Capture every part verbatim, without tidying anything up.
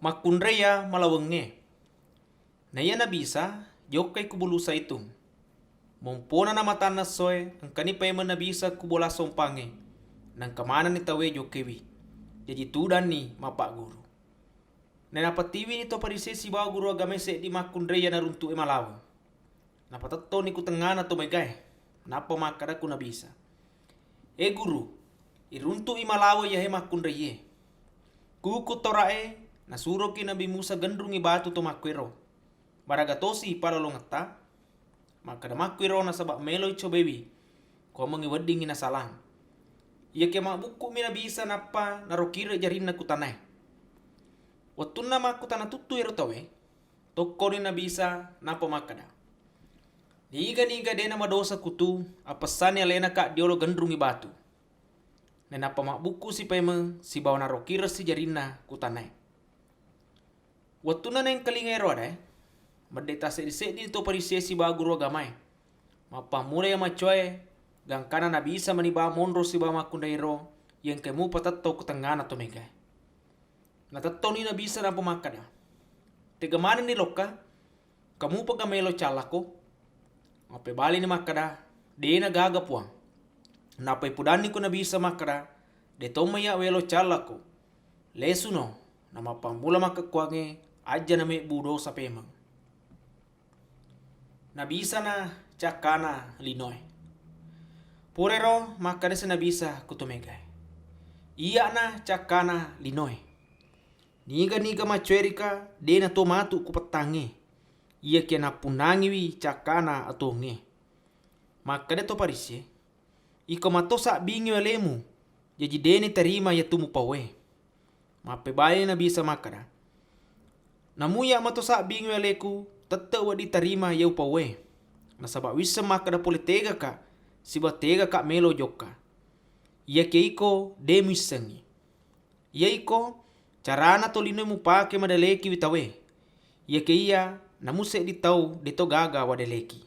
Makkunrai iya malawengnge. Na iya Nabi Isa jokkai ku Bulu Zaitun. Mompona namatanna essoe, engkani paimeng Nabi Isa ku bola sompangnge, naengka manenni tauwe jokkaiwi. Jaji tudanni mappagguru. Nainappa tiwini to Farisié sibawa guru agamaé séddi makkunrai iya naruntu'é malaweng. Napatettoni ku tengngana to maégaé, nappa makkeda ku Nabi Isa, "É Guru, iruntu'i malaweng iyahé makkunraié. Kuku Taura'é nasuroki Nabi Musa genrungngi batu to makkuéro. Maraga tosi palolongetta?" Makkeda makkuiro nasaba méloi cobaiwi, kuwammengngi weddingngi nasalang. Iyakiya mabbukku'mi Nabi Isa nappa narokireng jarinna ku tanaé. Wettunna makkutana tuttu éro tauwé, tokkoni Nabi Isa nappa makkeda, "Niga-niga dé namadosa kutu, apessani alénaka diolo genrungngi batu." Nainappa mabbukkusi paimeng sibawa narokirengsi jarinna ku tanaé. Wettunna naéngkalinga éro adaé, medde tasseddi-seddini to Farisié sibawa guru agamaé. Mappammula iya macowaé, gangkana Nabi Isa mani bawang monro sibawa makkunrai éro, iya engkaé mupa tettong ku tengngana to maégaé. Natettoni Nabi Isa nappa makkeda, "Tega manenni lokka? Engka mupaga mélo callakko?" Mappébalini makkeda, "Dé'na gaga, Puang." Nappa ipudanni ku Nabi Isa makkeda, "Dé tomma iya wélo callakko. Lésuno, namappammula makkekkuwangngé, ajjana mébbu dosa paimeng." Nabi Isa na cakkana linoé. Purairo makkedasi Nabi Isa ku to maégaé, "Iya'na cakkana linoé. Niga-niga macowaérika dé nato matu ku pettangngé, iyakiya nappunnangiwi cakkana atuwongngé." Makkeda to Farisié, "Iko mato sabbingngi alému, jaji dé naitarima iyatu mupauwé." Mappébalini Nabi Isa makkeda, "Namu iya mato sabbingngi aléku, tette wedding tarima iya upauwé, nasaba wisseng makkeda polé tégaka sibawa tégaka mélo jokka. Iyakiya iko dé muwissengngi. Iya iko carana tolinoé mupaké madélékiwi tauwé. Iyakiya iya namu séddi tau déto gaga wadéléki.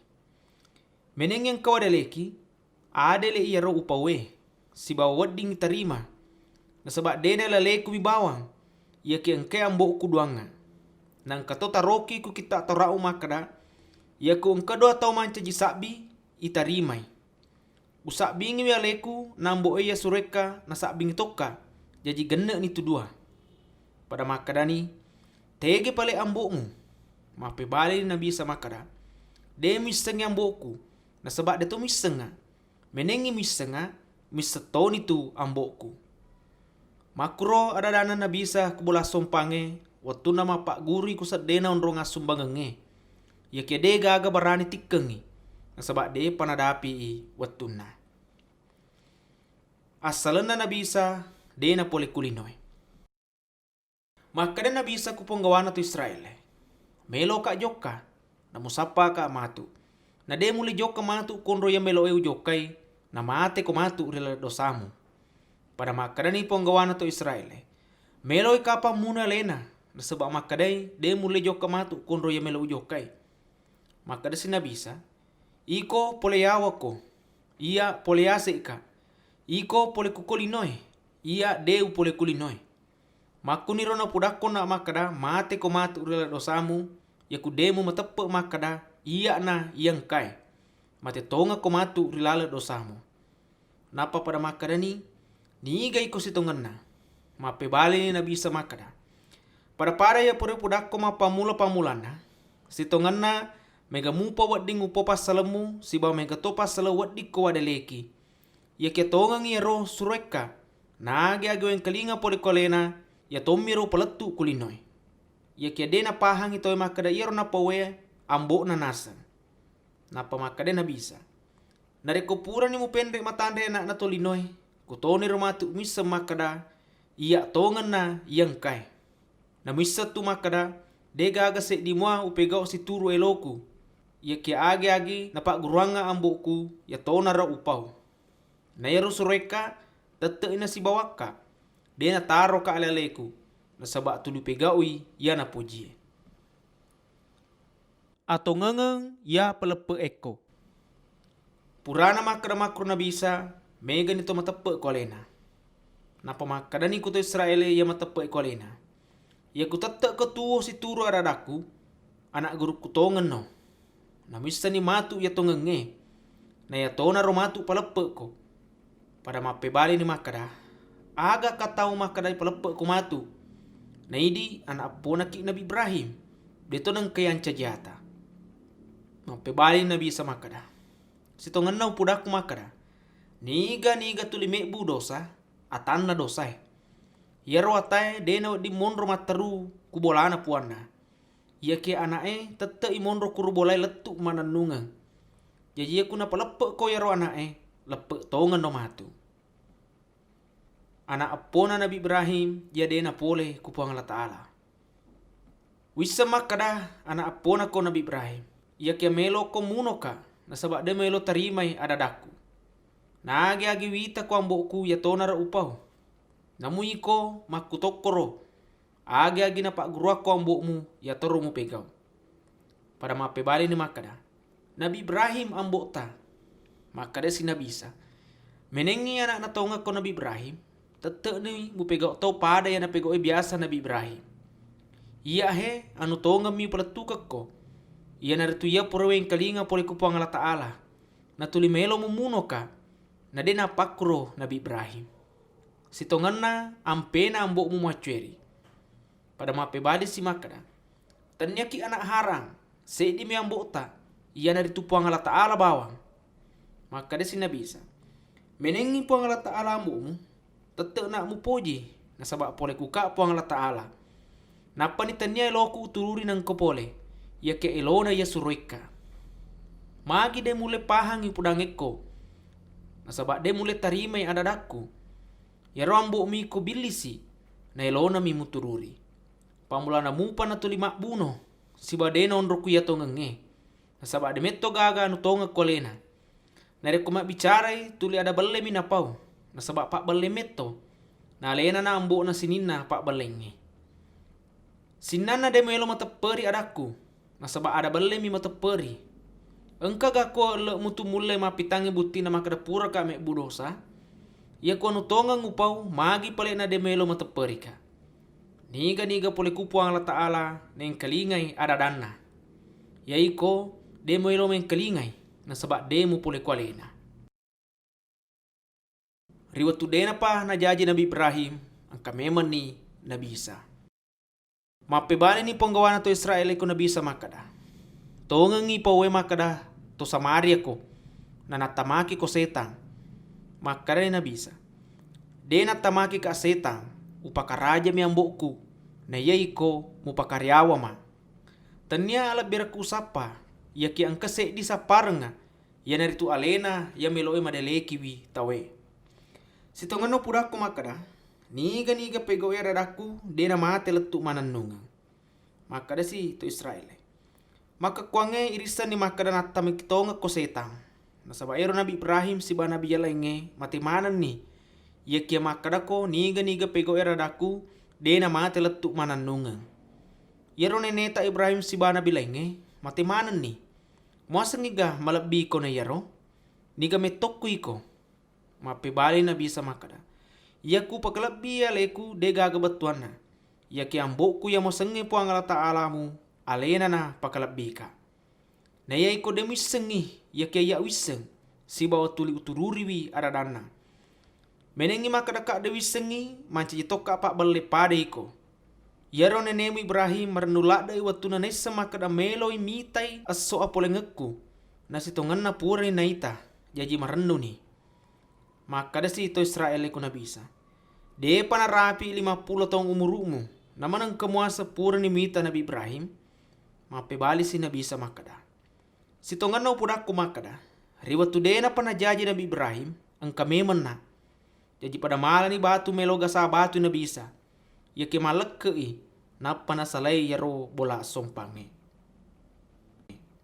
Ménéngngi engka wadéléki, adélé iyaro upauwé, sibawa wedding tarima, nasaba dé nailalékuwi bawang, iyakiya engkaé ambo'ku duwangnga. Naengka to taroki ku kitta Tauratmu makkeda, 'Iyaku engka duwa tau mancaji sabbi, itarimai.' Usabbingiwi aléku na ambo'é iya suroékka nasabbingngi tokka, jaji genne'ni tu duwa." Pada makkedani, "Tégé palé ambo'mu?" Mappébalini Nabi Isa makkeda, "Dé muwissengngi ambo'ku, nasaba déto muwissengnga. Ménéngngi muwissengnga, muwisseng toni tu ambo'ku." Makkuro ada-adanna Nabi Isa ku bola sompangngé, wettunna mappaggurui ku seddéna onrong assumbangengngé. Iyakiya dé gaga barani tikkengngi, nasaba dé'pa nadapi'i wettunna. Assalenna Nabi Isa dé napolé ku linoé. Makkeda Nabi Isa ku ponggawana to Israél-é, "Méloka jokka, namusappaka matu. Na dé mullé jokka matu konro iya mélo'é ujokkai, namatéko matu ri laleng dosamu." Pada makkedani ponggawana to Israél-é, "Méloi kapang muno aléna, nasaba makkedai dé mullé jokka matu konro iya mélo ujokkai." Makkedasi Nabi Isa, "Iko polé yawakko, iya polé yasé'ka. Iko polé kuko linoé, iya dé upolé ku linoé." Makkuniro napudakkonna makkeda, "Matéko matu ri laleng dosamu," iyaku dé mumateppe' makkeda, "Iya'na iya engkaé. Maté tongekko matu ri laleng dosamu." Nappa pada makkedani, "Niga iko sitongenna?" Mappébalini Nabi Isa makkeda, "Pada-pada iya pura pudakko mappammula-pammulanna, sitongenna méga mupa wedding upau passalemmu sibawa méga to passaleng weddikko wadéléki. Iyakiya tongengngi iyaro suroékka, na agi-agi wéngkalinga polé ku aléna, iya tommiro upalettu ku linoé. Iyakiya dé napahangngi tauwé makkeda iyaro napauwé ambo'na naseng." Nappa makkeda Nabi Isa, "Narékko purani mupénré' matanré ana'na tolinoé, kutoniro matu muwisseng makkeda, 'Iya' tongenna iya engkaé.' Namuwisseng tu makkeda, 'Dé gaga séddi mua upégau situru éloku, iyakiya agi-agi napagguruwangngé ambo'ku, iyatonaro upau.' Na iyaro suroékka tette'i nasibawakka, dé nataroka alé-aléku, nasaba tuli upégaui iya napojiyé." Atongengeng iya paleppe'ékko. Purana makkeda makkuro Nabi Isa, mégani to mateppe' ko aléna. Nappa makkedani ku to Israél iya mateppe' ko aléna, Iya kutette'ko tuwo situru ada-adakku, ana' gurukku tongenno. Namuissenni matu iya tongengngé, na iyatonaro matu paleppe'ko." Pada mappébalini makkeda, "Agaka tau makkeda paleppe'ko matu? Naidi ana' epponaki Nabi Ibrahim, dé'to naengkai ancaji ata." Mappébalini Nabi Isa makkeda, "Sitongenna upudakku makkeda, niga-niga tuli mébbu dosa, atanna dosaé. Iyaro ataé dé' nawedding monro matteru ku bolana puwanna. Iyakiya ana'é tette'i monro kuro bolaé lettu' mannennungeng. Jaji, iyako napaleppe'ko iyaro ana'é, leppe' tongenno matu." Ana' eppona Nabi Ibrahim iya dé' napolé ku Puang Allah Ta'ala. Wisseng makkeda ana' epponako Nabi Ibrahim, "Iyakiya maéloko munoka, nasaba' dé' maélo tarimai ada-adakku. Naagi-agi witako ambo'ku, iyatonaro upau. Namu iko makkutokkoro, agi-agi napagguruakko ambo'mu, iyatoro mupégau." Pada mappébalini makkeda, "Nabi Ibrahim ambo'ta." Makkedasi Nabi Isa, "Ménéngngi ana'na tongekko Nabi Ibrahim, tette'ni mupégau to pada iya napégau'é biyasa Nabi Ibrahim. Iyahé anu tongemmi upalettukekko, iyanaritu iya pura wéngkalinga polé ku Puang Allah Ta'ala, natuli maélo mumunoka, na dé' napakkuro Nabi Ibrahim. Sitongenna ampéna ambo'mu muaccuéri." Pada mappébalisi makkeda, "Tenniyaki ana' Haran, séddimi ambo'ta, iyanaritu Puang Allah Ta'ala bawang." Makkedasi Nabi Isa, "Ménéngngi Puang Allah Ta'ala ambo'mu, tette'na mupoji, nasaba' polé kuka Puang Allah Ta'ala. Nappani tenniya éloku utururi nengka polé, iyakiya élona iya suroikka. Magi dé' mullé pahangngi upudangekko, nasaba' dé' mullé tarimai ada-adakku? Iyaro ambo'mi ko billisi, na élonami mutururi. Pammulana mupa natuli mabbuno, sibawa dé' naonrokku iya tongengngé, nasaba' dé' metto gaga anu tongekko aléna. Narékko mabbicarai, tuli ada bellémi napau, nasaba' pabbellé metto, na alénana ambo'na sininna pabbelléngngé. Sinnanna dé' muélo matepperi adakku, nasaba' ada bellémi matepperi. Engkaga ko elle'mu tu mullé mappitangngi buttinna makkeda puraka mébbu dosa? Iyako anu tongeng upau, magi palé'na dé' muélo matepperika? Niga-niga polé ku Puang Allah Ta'ala, néngkalingai ada-adanna. Iyaiko dé' muélo méngkalingai, nasaba' dé' mupolé ku aléna." Ri wettu dé'napa najaji Nabi Ibrahim, engka mémenni Nabi Isa. Mappébalini ponggawana to Israél ko Nabi Isa makkeda, "Tongengngi pauwé makkeda to Samaria ko, na nattamaki ko sétang." Makkedani Nabi Isa, "Dé' nattamakika sétang, upakarajami ambo'ku, na iya iko mupakariyawama. Tenniya alebbirekku usappa, iyakiya engka séddi sapparengnga, iyanaritu aléna iya mélo'é madélékiwi tauwé. Sitongenna upudakko makkeda, niga-niga pégau'é ada-adakku dé' namaté lettu' mannennungeng." Makkedasi to Israél, "Makkekkuwangngé irissenni makkeda nattamaki tongekko sétang. Nasaba' éro Nabi Ibrahim sibawa nabi iya laingngé maté manenni. Iyakiya makkedako niga-niga pégau'é ada-adakku dé' namaté lettu' mannennungeng. Iyaro nénéta Ibrahim sibawa nabi laingngé maté manenni. Muasengngiga malebbi iko na iyaro? Niga mettokku iko?" Mappébali Nabi Isa makkeda, "Iya kupakalebbi aléku dé' gaga bettuwanna. Iyakiya ambo'ku iya muasengngé Puang Allah Ta'alamu, aléna napakalebbika. Na iya iko dé' muissengngi, iyakiya iya uwisseng, sibawa tuli utururiwi ada-adanna. Ménéngngi makkedaka dé' uwissengngi, mancaji tokka pabbellé pada iko." Iyaro nénému Ibrahim marennu ladde'i wettunna naisseng makkeda méloi mitai esso apoléngekku, na sitongenna purani naita, jaji marennuni. Makkedasi to Israél ko Nabi Isa, "Dé'pa narapi' limappulo taung umuru'mu, namanengka muaseng purani mita Nabi Ibrahim?" Mappébalisi Nabi Isa makkeda, "Sitongenna upodakko makkeda, ri wettu dé'napa najaji Nabi Ibrahim, engka mémenna." Jaji pada malani batu mélo gasa batui Nabi Isa. Iyakiya mallekke'i, nappa nasalai iyaro bola sompangngé.